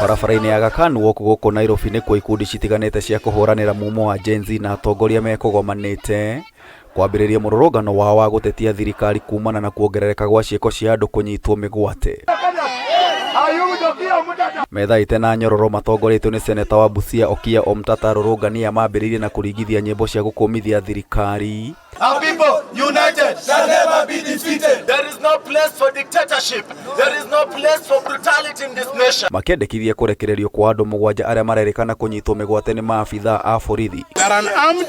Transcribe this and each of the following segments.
Barabara-inĩ ya Aga Khan Walk gũkũ Nairobi nĩkuo ikundi citiganĩte cia kũhũranĩra mumo wa Gen Z na atongoria mekũgomanĩte kwambĩrĩria mũrũrũngano wao wa gũtetia thirikari kumana na kuongerereka gwa ciĩko cia andũ kũnyitwo mĩgwate. Methaĩte na nyororo matongoretio nĩ seneta wa Busia Okiya Omtatah arũrũngani aya mambĩrĩirie na kũringithia nyĩmbo cia gũkũmithia thirikari. Our people united shall never be defeated. There is no place for dictatorship. There is no place for brutality in this nation. Makĩendekithia kũrekererio kwa andũ mũgwanja arĩa marerĩkana kũnyitwo mĩgwate nĩ maabithaa a borithi. They are unarmed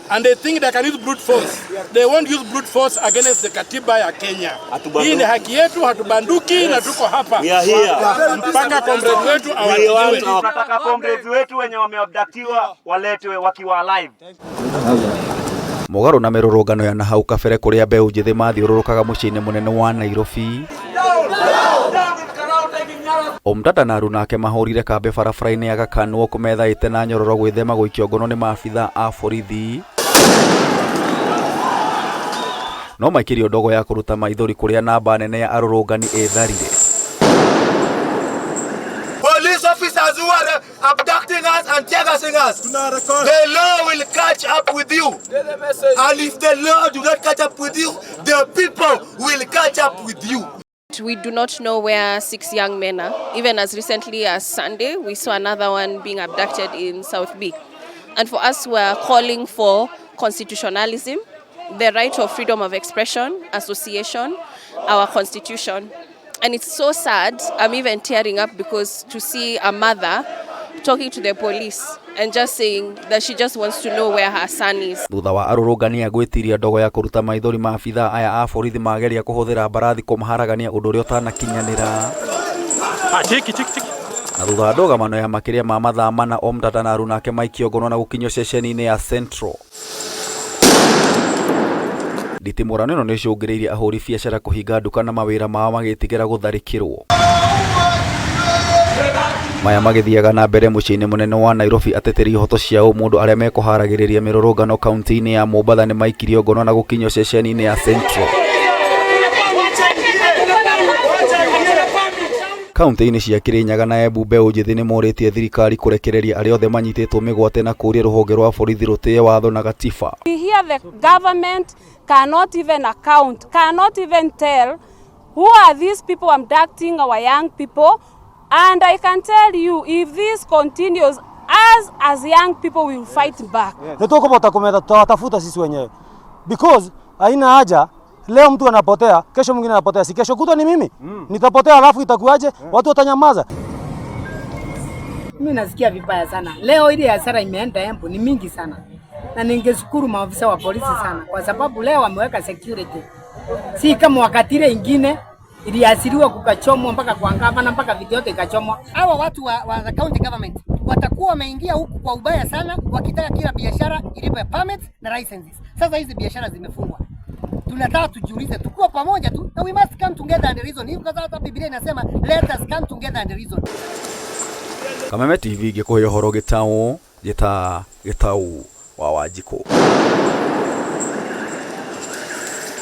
and they think they can use brute force. They won't use brute force against the katiba ya Kenya. Hii ni haki yetu, hatubanduki na tuko hapa We are here. Mpaka comrade wetu We awachiliwe. want our Tunataka comrades wetu wenye wameabductiwa waletwe wakiwa alive. Mũgarũ na mĩrũrũngano ya nahau kabere kũrĩa mbeũ njĩthĩ mathiũrũrũkaga mũciĩ-inĩ mũnene wa Nairobi, Omtata na aruna ake mahũrire kambĩ barabara-inĩ ya Aga Khan Walk methaĩte na nyororo gwĩthema gũikio ngono nĩ maabithaa a borithi no maikĩrio ndogo ya kũruta maithori kũrĩa namba nene ya arũrũngani ĩtharire. Police officers who are abducting us and teargassing us, the law will catch up with you. And if the law do not catch up with you, the people will catch up with you. We do not know where six young men are. Even as recently as Sunday, we saw another one being abducted in South B. And for us, we're calling for constitutionalism, the right of freedom of expression, association, our constitution. And it's so sad, I'm even tearing up because to see a mother talking to the police and just saying that she just wants to know where her son is. Thutha wa arũrũngani aya gwĩtiria ndogo ya kũruta maithori maabithaa aya a borithi mageria kũhũthĩra mbarathi kũmaharagania ũndũ ũrĩa ũtanakinyanĩra. Na thutha wa ndũgamano ya makĩria ma mathaa mana Omtata na aruna ake maikio ngono na gũkinyio ceceni-inĩ ya Central. Nditimũrano ĩno nĩĩcũngĩrĩirie ahũri biacara kũhinga nduka na mawĩra mao magĩtigĩra gũtharĩkĩrwo. Maya magĩthiaga na mbere mũciĩ-inĩ mũnene wa Nairobi ateteri ihoto cia ũmũndũ arĩa mekũharagĩrĩria mĩrũrũngano kaunti-inĩ ya Mombatha nĩmaikirio ngono na gũkinyio ceceni-inĩ ya Central. Kaunti-inĩ cia Kirinyaga na Embu mbeũ njĩthĩ nĩmorĩtie thirikari kũrekereria arĩa othe manyitĩtwo mĩgwate na kũũria rũhonge rwa borithi rũtĩe watho na gatiba. We hear the government cannot even account, cannot even tell who are these people abducting our young people. And I can tell you, if this continues, us as young people will fight back. Nĩ tũkũbota kũmetha, tutawatafuta sisi wenyewe because haina haja leo mtu anapotea, kesho mwingine anapotea, si kesho kutwa ni mimi nitapotea, alafu itakuwaje? Watu watanyamaza. Mimi nasikia vibaya sana leo, ile hasara imeenda Embu ni mingi sana, na ningeshukuru maafisa wa polisi sana kwa sababu leo wameweka security, si kama wakati ile ingine iliasiriwa kukachomwa mpaka kwa gavana mpaka vitu yote ikachomwa. Hawa watu wa the county government watakuwa wameingia huku kwa ubaya sana, wakitaka kila biashara ilipe permits na licenses. Sasa hizi biashara zimefungwa. Tunataka tujiulize, tukuwa pamoja tu, na we must come together and reason. Hivi kwa sababu hata Biblia inasema, "Let us come together and reason." Kameme TV ngĩkũhe ũhoro gĩtaũ gĩta gĩtau wa Wanjikũ.